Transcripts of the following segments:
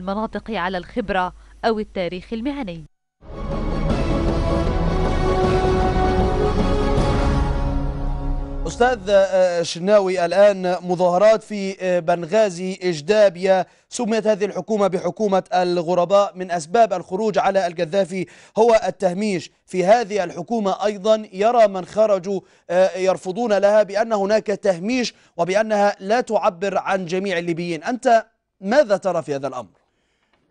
المناطق على الخبرة أو التاريخ المهني. أستاذ شناوي، الآن مظاهرات في بنغازي إجدابيا، سميت هذه الحكومة بحكومة الغرباء. من أسباب الخروج على القذافي هو التهميش. في هذه الحكومة أيضا يرى من خرجوا يرفضون لها بأن هناك تهميش وبأنها لا تعبر عن جميع الليبيين. أنت ماذا ترى في هذا الأمر؟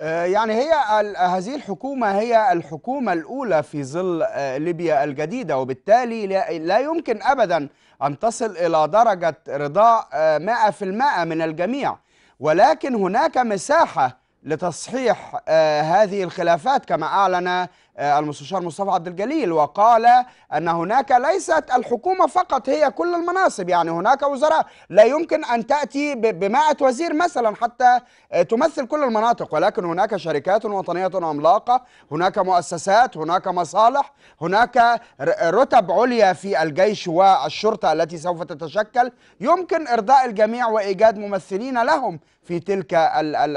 يعني هي هذه الحكومة هي الحكومة الأولى في ظل ليبيا الجديدة، وبالتالي لا يمكن أبدا أن تصل إلى درجة رضاء 100% من الجميع، ولكن هناك مساحة لتصحيح هذه الخلافات كما أعلن المستشار مصطفى عبد الجليل، وقال أن هناك ليست الحكومة فقط، هي كل المناصب، يعني هناك وزراء لا يمكن أن تأتي ب100 وزير مثلا حتى تمثل كل المناطق، ولكن هناك شركات وطنية عملاقة، هناك مؤسسات، هناك مصالح، هناك رتب عليا في الجيش والشرطة التي سوف تتشكل، يمكن إرضاء الجميع وإيجاد ممثلين لهم في تلك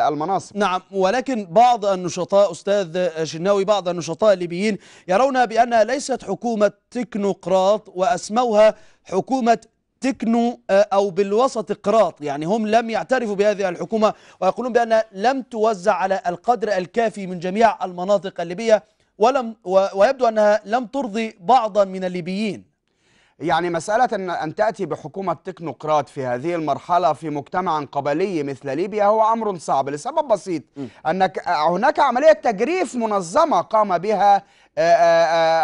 المناصب. نعم، ولكن بعض النشطاء أستاذ شناوي، بعض النشطاء الليبيين يرون بأنها ليست حكومة تكنوقراط وأسموها حكومة تكنو أو بالوسط قراط، يعني هم لم يعترفوا بهذه الحكومة ويقولون بأنها لم توزع على القدر الكافي من جميع المناطق الليبية، ويبدو أنها لم ترضي بعضا من الليبيين. يعني مسألة أن تأتي بحكومة تكنوقراط في هذه المرحلة في مجتمع قبلي مثل ليبيا هو أمر صعب لسبب بسيط، أنك هناك عملية تجريف منظمة قام بها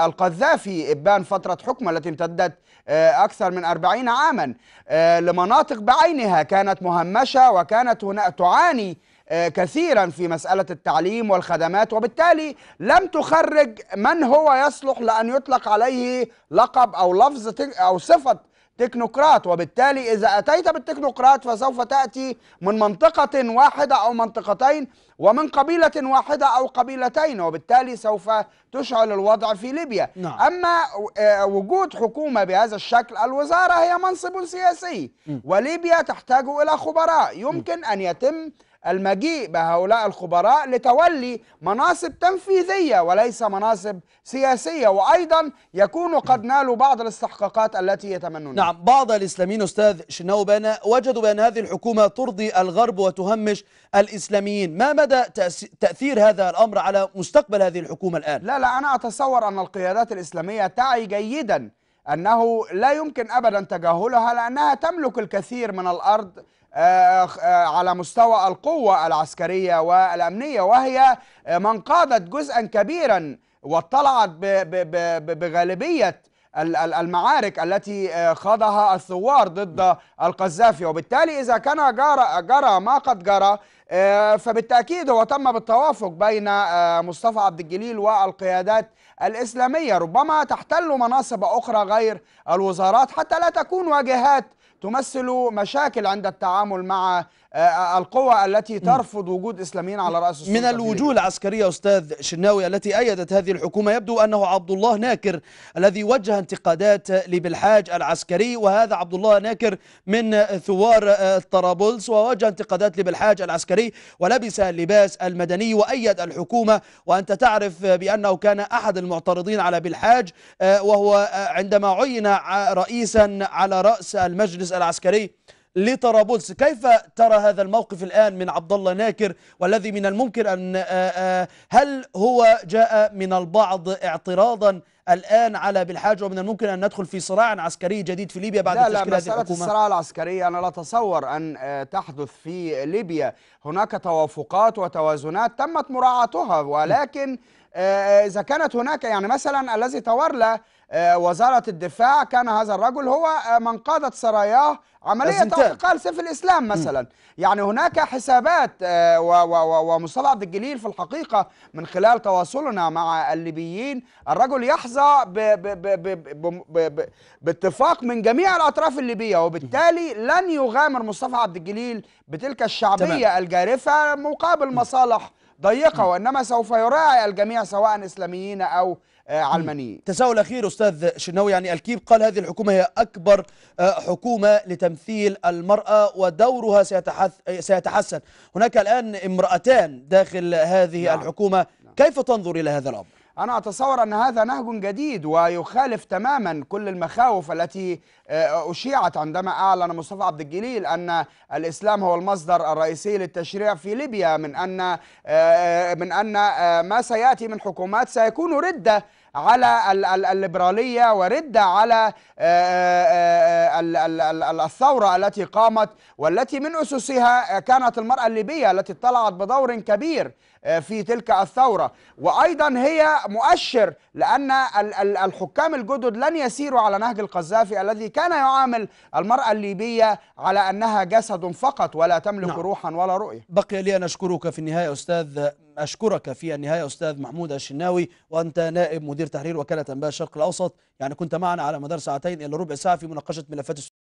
القذافي إبان فترة حكمه التي امتدت أكثر من 40 عاما لمناطق بعينها كانت مهمشة وكانت هنا تعاني كثيرا في مسألة التعليم والخدمات، وبالتالي لم تخرج من هو يصلح لأن يطلق عليه لقب أو لفظ أو صفة تكنوقراط، وبالتالي إذا أتيت بالتكنوقراط فسوف تأتي من منطقة واحدة أو منطقتين ومن قبيلة واحدة أو قبيلتين، وبالتالي سوف تشعل الوضع في ليبيا. نعم. أما وجود حكومة بهذا الشكل، الوزارة هي منصب سياسي، وليبيا تحتاج إلى خبراء، يمكن أن يتم المجيء بهؤلاء الخبراء لتولي مناصب تنفيذية وليس مناصب سياسية، وأيضا يكونوا قد نالوا بعض الاستحقاقات التي يتمنونها. نعم، بعض الإسلاميين أستاذ شناوي بأن وجدوا بأن هذه الحكومة ترضي الغرب وتهمش الإسلاميين، ما مدى تأثير هذا الأمر على مستقبل هذه الحكومة الآن؟ لا، أنا أتصور أن القيادات الإسلامية تعي جيدا أنه لا يمكن أبدا تجاهلها، لأنها تملك الكثير من الأرض على مستوى القوة العسكرية والأمنية، وهي من قادت جزءا كبيرا واطلعت بغالبية المعارك التي خاضها الثوار ضد القذافي، وبالتالي إذا كان جرى ما قد جرى فبالتأكيد هو تم بالتوافق بين مصطفى عبد الجليل والقيادات الإسلامية. ربما تحتل مناصب أخرى غير الوزارات حتى لا تكون واجهات تمثل مشاكل عند التعامل مع القوى التي ترفض وجود إسلاميين على رأس السلطة. من الوجوه العسكرية أستاذ شناوي التي أيدت هذه الحكومة يبدو أنه عبد الله ناكر الذي وجه انتقادات لبالحاج العسكري، وهذا عبد الله ناكر من ثوار طرابلس، ووجه انتقادات لبالحاج العسكري ولبس اللباس المدني وأيد الحكومة، وأنت تعرف بأنه كان أحد المعترضين على بالحاج، وهو عندما عين رئيسا على رأس المجلس العسكري لطرابلس. كيف ترى هذا الموقف الآن من عبد الله ناكر، والذي من الممكن أن هل هو جاء من البعض اعتراضا الآن على بالحاج، ومن الممكن أن ندخل في صراع عسكري جديد في ليبيا بعد تشكيل هذه الحكومة؟ لا، الصراع العسكري أنا لا أتصور أن تحدث في ليبيا. هناك توافقات وتوازنات تمت مراعاتها، ولكن إذا كانت هناك يعني مثلا الذي تولى وزارة الدفاع كان هذا الرجل هو من قادت سراياه عملية اعتقال سيف الإسلام مثلا. يعني هناك حسابات، ومصطفى عبد الجليل في الحقيقة من خلال تواصلنا مع الليبيين الرجل يحظى باتفاق من جميع الأطراف الليبية، وبالتالي لن يغامر مصطفى عبد الجليل بتلك الشعبية الجارفة مقابل مصالح ضيقة، وإنما سوف يراعي الجميع سواء إسلاميين أو علمانيين. تساؤل أخير أستاذ شناوي، يعني الكيب قال هذه الحكومة هي أكبر حكومة لتمثيل المرأة ودورها سيتحسن، هناك الآن امرأتان داخل هذه الحكومة، كيف تنظر إلى هذا الأمر؟ أنا أتصور أن هذا نهج جديد ويخالف تماما كل المخاوف التي أشيعت عندما أعلن مصطفى عبد الجليل أن الإسلام هو المصدر الرئيسي للتشريع في ليبيا، من أن ما سيأتي من حكومات سيكون ردة على الليبرالية وردة على الثورة التي قامت والتي من أسسها كانت المرأة الليبية التي طلعت بدور كبير في تلك الثورة. وأيضا هي مؤشر لأن الحكام الجدد لن يسيروا على نهج القذافي الذي كان يعامل المرأة الليبية على أنها جسد فقط ولا تملك روحا ولا رؤية. بقي لي أن أشكرك في النهاية أستاذ، أشكرك في النهاية أستاذ محمود الشناوي، وأنت نائب مدير تحرير وكالة أنباء الشرق الأوسط، يعني كنت معنا على مدار ساعتين إلى ربع ساعة في مناقشة ملفات